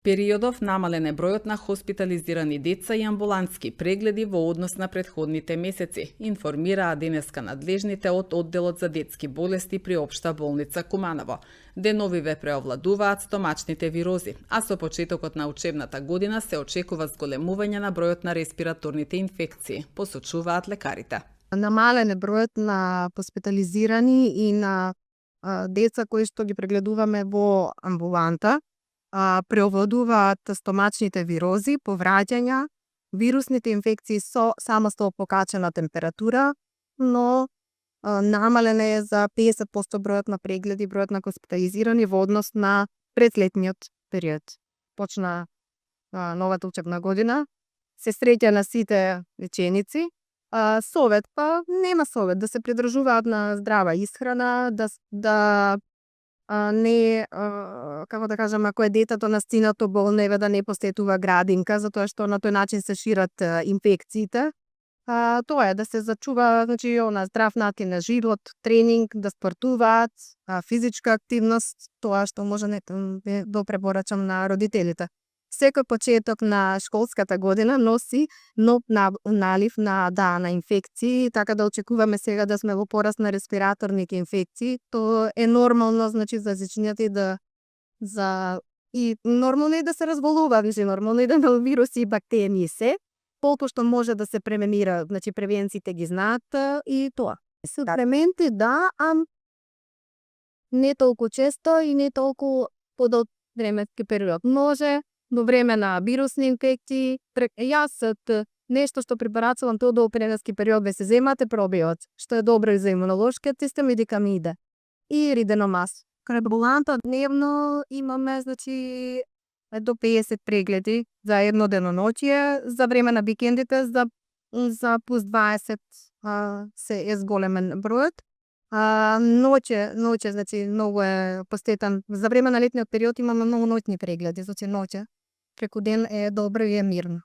Периодов намален е бројот на хоспитализирани деца и амбулантски прегледи во однос на претходните месеци, информираа денеска надлежните од Одделот за детски болести при Општа болница Куманово. Деновиве преовладуваат стомачните вирози, а со почетокот на учебната година се очекува зголемување на бројот на респираторните инфекции, посочуваат лекарите. Намален е бројот на хоспитализирани и на деца кои што ги прегледуваме во амбуланта. Преовладуваат стомачните вирози, повраќања, вирусните инфекции само со покачена температура, но намален е за 50% бројот на прегледи, бројот на хоспитализирани во однос на предлетниот период. Почна новата учебна година, се среќа на сите ученици. Совет, нема совет, да се придржуваат на здрава исхрана, да не, како да кажам, ако е детето настинато болно, да не посетува градинка, затоа што на тој начин се шират инфекциите. Тоа е да се зачува, здрав начин на живот, тренинг, да спортуваат, физичка активност, тоа што може да препорачам на родителите. Секој почеток на школската година носи нов налив на инфекции, така да очекуваме сега да сме во пораст на респираторните инфекции. Тоа е нормално, за зичњата и нормално е да се разболува, нормално е да има вируси и бактерии се. Колку што може да се превенира, превенциите ги знаат и тоа. Суплементи не толку често и не толку подолг временски период. Може до време на вирусни инфекции, јас нешто што препорачувам тоа до определенски период се земате пробиот, што е добро и за имунолошкиот систем и дикамиде. И риденомас. Кај амбуланта дневно имаме до 50 прегледи за едно деноноќие, за време на викендите за плюс 20 се е зголемен бројот. Ноќе, многу е постетен. За време на летниот период имаме многу ноќни прегледи, ноќе. Преку ден е добро и е мирно.